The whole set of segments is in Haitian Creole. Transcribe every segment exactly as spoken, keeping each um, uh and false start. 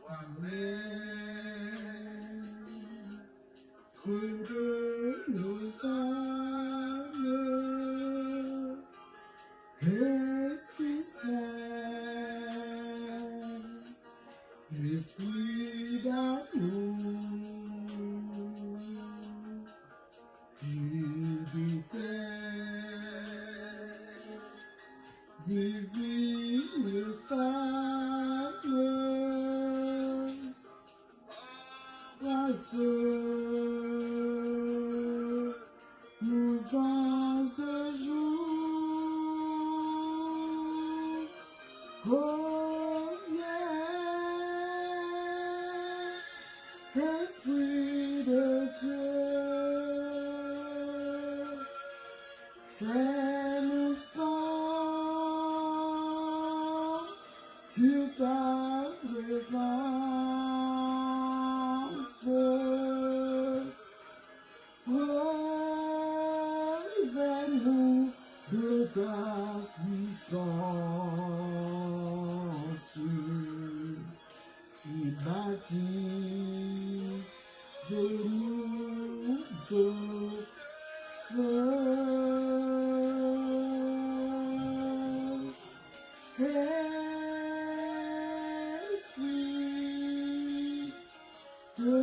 Amèn. Trône de nos âmes, Esprit Saint, Esprit d'amour, et de terre, divine femme, embrasse-nous en ce jour, ô vieux Esprit de Dieu, fais-nous sentir ta présence. Revêt-nous de ta puissance et baptise-nous de feu. Esprit de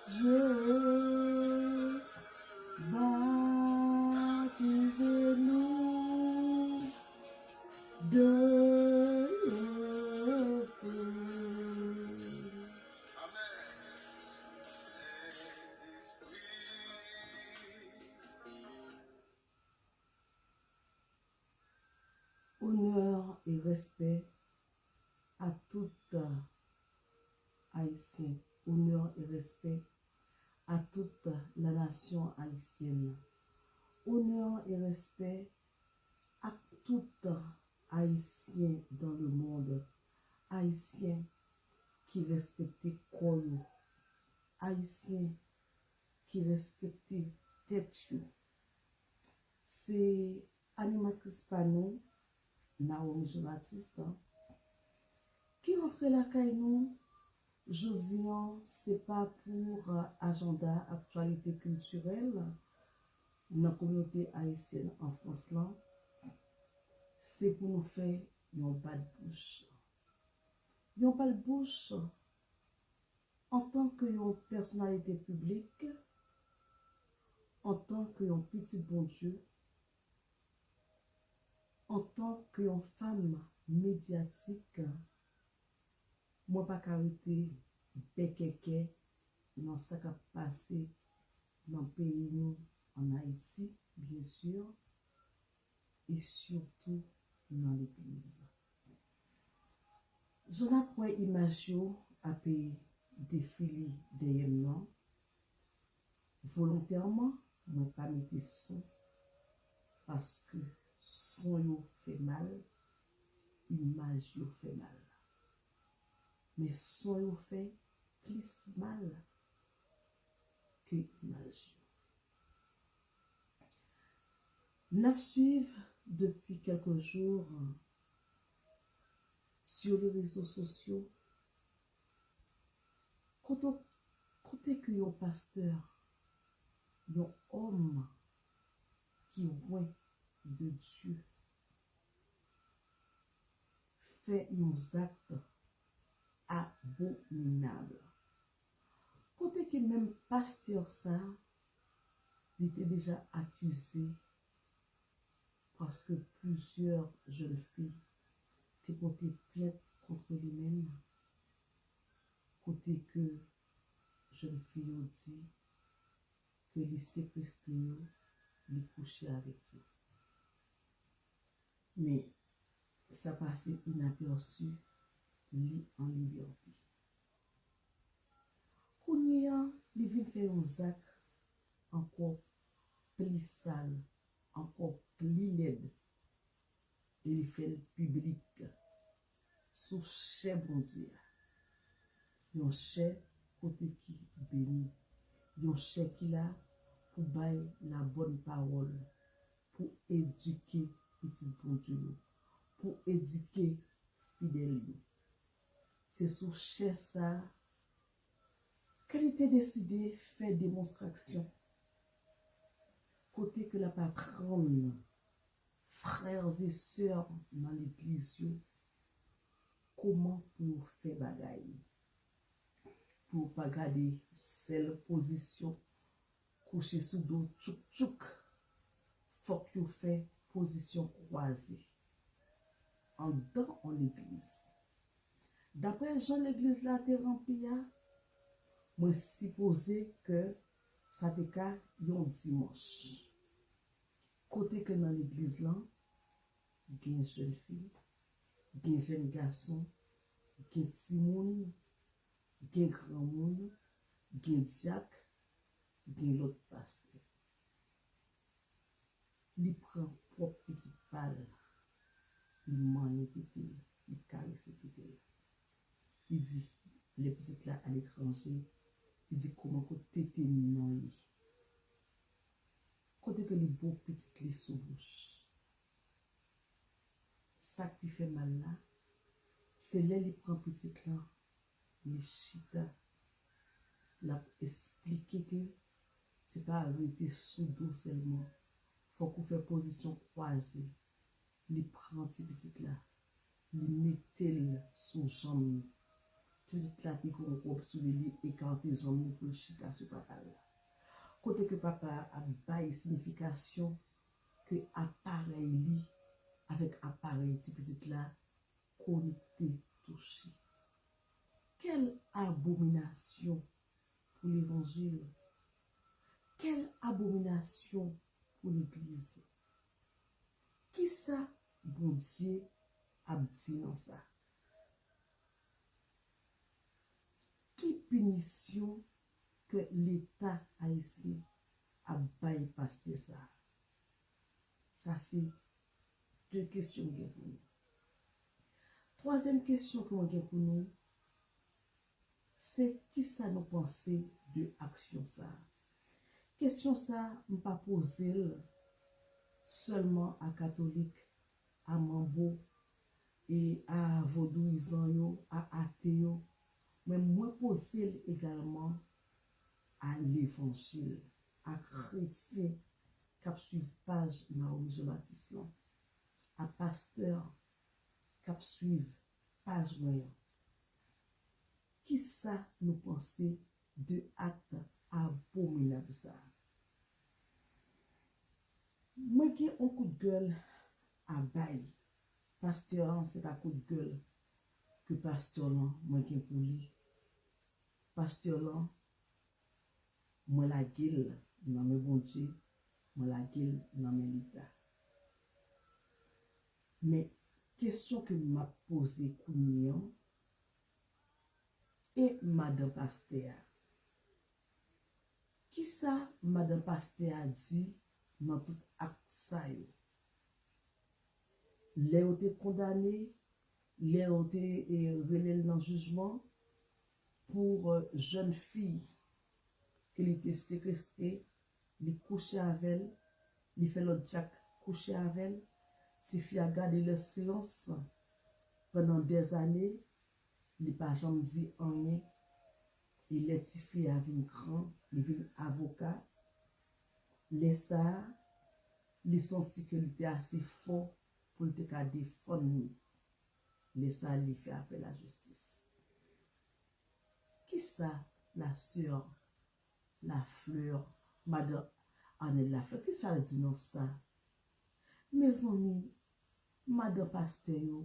Dieu, baptisez-nous de feu. Amen. Saint-Esprit. Honneur et respect à tout Haïtien. Honneur et respect à toute la nation haïtienne. Honneur et respect à tout Haïtien dans le monde. Ayisyen ki respekte kò yo. Ayisyen ki respekte tèt yo. Se animatris pa nou, Naomi Jean-Baptiste, ki rantre lakay nou jodi an, se pa pou, euh, ajanda aktyalite kiltirèl nan kominote ayisyèn an Frans lan, se pou nou fè yon bat bouch. Yon bat bouch antanke yon pèsonalite piblik, antanke yon pitit Bondye, antanke yon fanm medyatik, mwen pa ka rete bèkèkè nan sa k ap pase nan peyi nou, ann Ayiti, byen si, e sitou nan legliz. Jan n ap wè imaj yo ape defile dèyè m nan, volontèman, mwen pa mete son, paske son yo fè mal, imaj yo fè mal. Men son yo fè plis mal ke imaj yo. N ap swiv depi kèlke jou sou les réseaux sociaux kote, kote ke yon pastè, yon òm ki lwen de Dye, fè yon zak abominab. Kote ke menm pastè sa, li te deja akize, paske plizyè jèn fi te pote plent kont li menm, kote ke jèn fi yo di ke li sekestre yo, li kouche avèk yo. Men, sa pase inapèsi, li an libète. Kounye a, li vin fè yon zak ankò pli sal, ankò pli lèd, e li fè l piblik sou chè Bondye a. Yon chè kote ki beni, yon chè ki la pou bay la bòn pawòl, pou edike pitit Bondye yo, pou edike fidèl yo. Se sou chè sa ke li te deside fè demonstraksyon, kote ke l ap aprann frè e sè nan legliz yo kòman pou yo fè bagay. Pou yo pa gade sèl pozisyon kouche sou do tchouk tchouk. Fòk yo fè pozisyon kwaze anndan yon legliz. Daprè jan legliz la te ranpli a, mwen sipoze ke sa te ka yon dimanch. Kote ke nan legliz lan, gen jèn fi, gen jèn gason, gen timoun, gen granmoun, gen dyak, gen lòt pastè. Li pran pwòp pitit pa l, li manyen tete l, li karese tete l. Li di, lè pitit la aletranje, li di, "Kòman kote tete m nan ye?" Kote ke li bo pitit li sou bouch. Sa k pi fè mal la, se lè li pran pitit lan, li chita, l ap esplike ke se pa rete sou do sèlman. Fòk ou fè pozisyon kwaze. Li pran ti pitit la, li mete l sou janm li. Ti pitit la ki gen yon wòb sou li, li ekate janm li pou l chita sou papa l la. Kote ke papa a ap bay siyifikasyon ke aparèy li avèk aparèy ti pitit la konekte, touche. Kèl abominasyon pou levanjil! Kèl abominasyon pou legliz! Kisa Bondye ap di nan sa? Ki pinisyon ke Leta ayisyen ap bay pastè sa a? Sa se de kesyon m gen pou nou. Twazyèm kesyon ke mwen gen pou nou, se kisa nou panse de aksyon sa a? Kesyon sa a, m pa poze l sèlman a katolik, a manbo, e a vodouyizan yo, a ate yo, men mwen poze l egalman a levanjil, a kretyen k ap swiv paj Mawomi Jan Batis lan, a pastè k ap swiv paj mwen an. Kisa nou panse de akt abominab sa a? Mwen gen yon kout gèl a bay. Pastè an, se pa kout gèl ke pastè lan mwen gen pou li. Pastè lan, mwen lage l nan men Bondye, mwen lage l nan men Leta. Men kesyon ke m ap poze kounye an, e madan pastè a? Kisa madan pastè a di nan tout akt sa yo? Lè yo te kondane, lè yo te, e, rele l nan jijman pou, e, jèn fi ke li te sekestre, li kouche avè l, li fè lòt dyak kouche avè l, tifi a gade le silans pandan dèzane, li pa janm di anyen. E lè tifi a vin gran, li vin avoka, lè sa a, li santi ke li te ase fò pou l te ka defann li. Lè sa a, li fè apèl a jistis. Kisa la sè Lafleur, madan Arnel Lafleur, kisa l di nan sa? Mezanmi, madan pastè yo,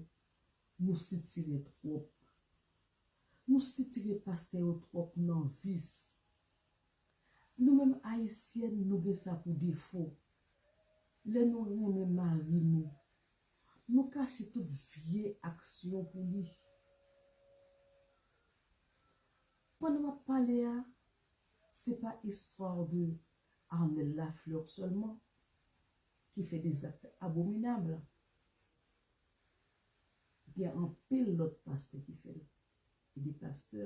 nou sitire twòp. Nou sitire pastè yo twòp nan vis. Nou menm Ayisyèn, nou gen sa pou defo. Lè nou renmen mari nou, nou kache tout vye aksyon pou li. Pandan m ap pale a, se pa istwa de Arnel Lafleur sèlman ki fè de zak abominab. Gen anpil lòt pastè ki fè l. E de pastè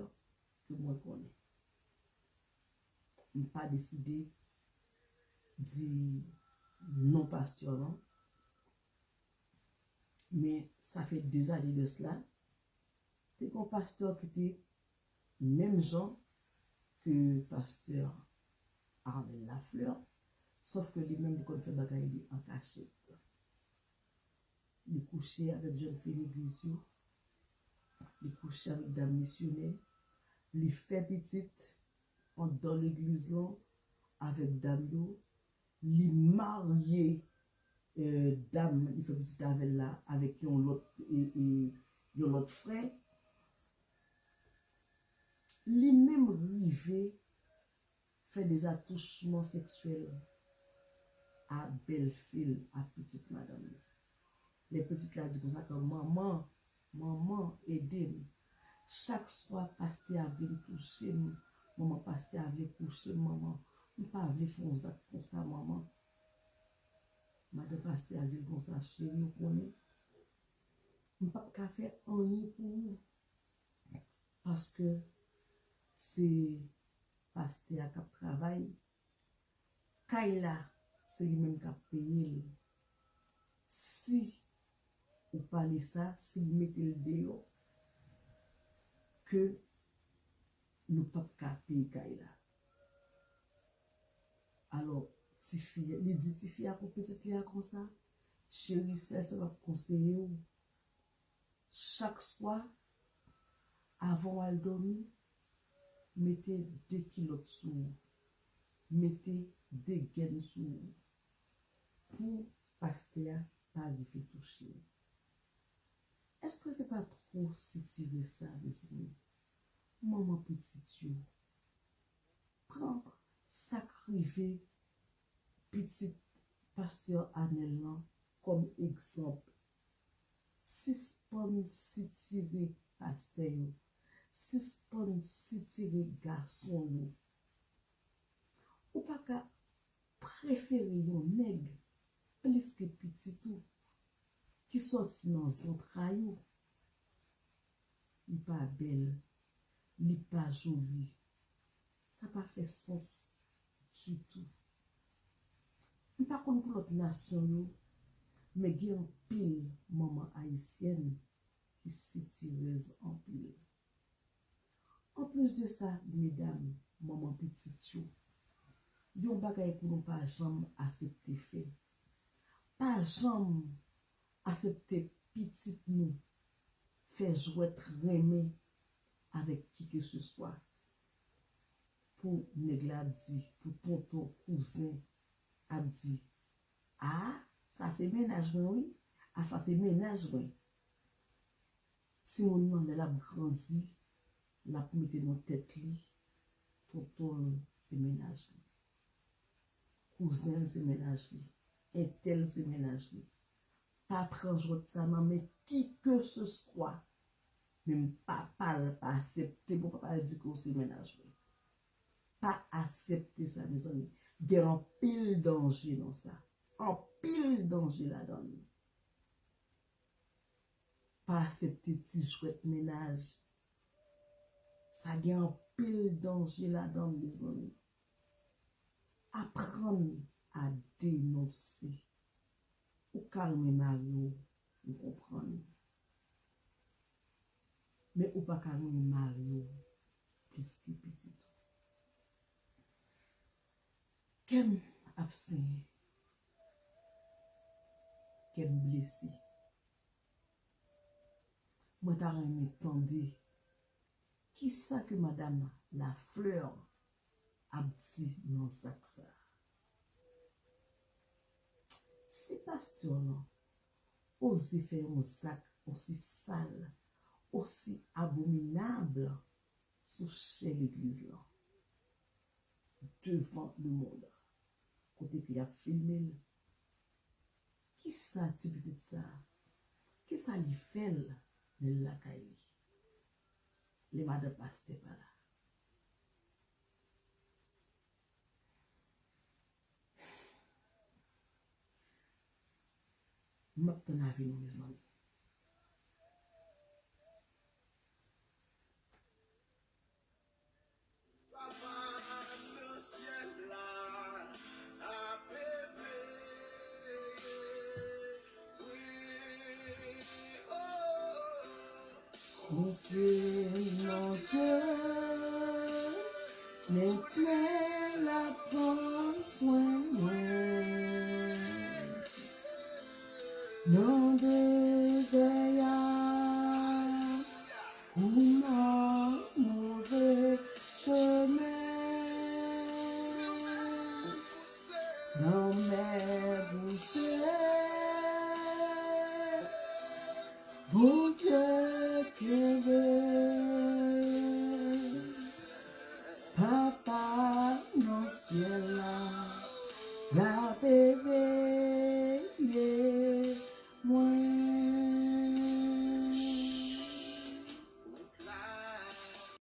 ke mwen konnen. M pa deside di non pastè lan, men sa fè de zane de sila, Te gen yon pastè ki te menm jan ke pastè Arnel Lafleur, sòf ke li menm li konn fè bagay li an kachèt. Li kouche avèk jèn fi legliz yo, li kouche avèk dam misyonè, li fè pitit anndan legliz lan avèk dam yo, li marye, eh, dam li fè pitit avè l la avèk yon lòt, e, e, yon lòt frè. Li menm rive fè dezatouchman seksyèl a bèlfi l, a pitit madanm li. Lè pitit la di konsa ke manman, manman, ede m. Chak swa pastè a vin touche m, manman pastè a vle kouche m, manman, m pa vle fè yon zak konsa, manman. Madan pastè a di l konsa, cheri, ou konnen, m p ap ka fè anyen pou ou. Paske se pastè a k ap travay, kay la, se li menm k ap peye l. Si ou pale sa, si l mete l deyò, ke nou p ap ka peye kay la. Alò, tifi, li di tifi a pou pitit li a konsa, cheri, sèl sa m ap konseye w, chak swa, avan w al dòmi, mete de kilòt sou ou, mete de gèn sou ou, pou pastè a pa rive touche w. Èske se pa twò sitire sa, mezanmi? Manman pitit yo, pran sa k rive pitit pastè Anèl lan kòm egzanp. Sispann sitire pastè yo. Sispann sitire gason yo. Ou pa ka prefere yon nèg plis ke pitit ou ki sòti nan zantray ou. Li pa bèl, li pa joli. Sa pa fè sans ditou. M pa konn pou lòt nasyon yo, men gen anpil manman ayisyèn ki sitirèz anpil. Anplis de sa, medam, manman pitit yo, yon bagay pou nou pa janm asepte fè. Pa janm asepte pitit nou fè jwèt renmen avèk kikeseswa. Pou nèg la ap di, pou tonton, kouzen ap di, a, sa se mennaj mwen wi, a, sa se mennaj mwen. Timoun nan, lè l ap grandi, l ap mete nan tèt li, tonton l se mennaj li. Kouzen l se mennaj li. Entèl se mennaj li. Pa pran jwèt sa nan men kikeseswa. Menm papa l pa aksepte pou papa l di ke w se mennaj mwen. Pa aksepte sa, mezanmi. Gen anpil danje nan sa. Anpil danje ladan l. Pa aksepte ti jwèt mennaj. Sa gen anpil danje ladan l, mezanmi. Aprann a denonse. Ou ka renmen mari w, m konprann. Men ou pa ka renmen mari w plis ke pitit ou. Kè m ap senyen. Kè m blese. Mwen ta renmen tande kisa ke madam Lafleur ap di nan zak sa a. Si pastè lan oze fè yon zak osi sal, osi abominab sou chè legliz lan, devan lemonn, kote ke y ap filme l, kisa ti pitit sa a, kisa li fè l lè l lakay li? Lè madan pastè pa la. M ap tann avi nou, mezanmi. Papa nan syèl la ap leve. Wi, oh, oh, oh. Konfye m nan Dye, men plen l ap pran swen mwen. Nan dezè a, ou nan move chemen. Nan mè bouse, bon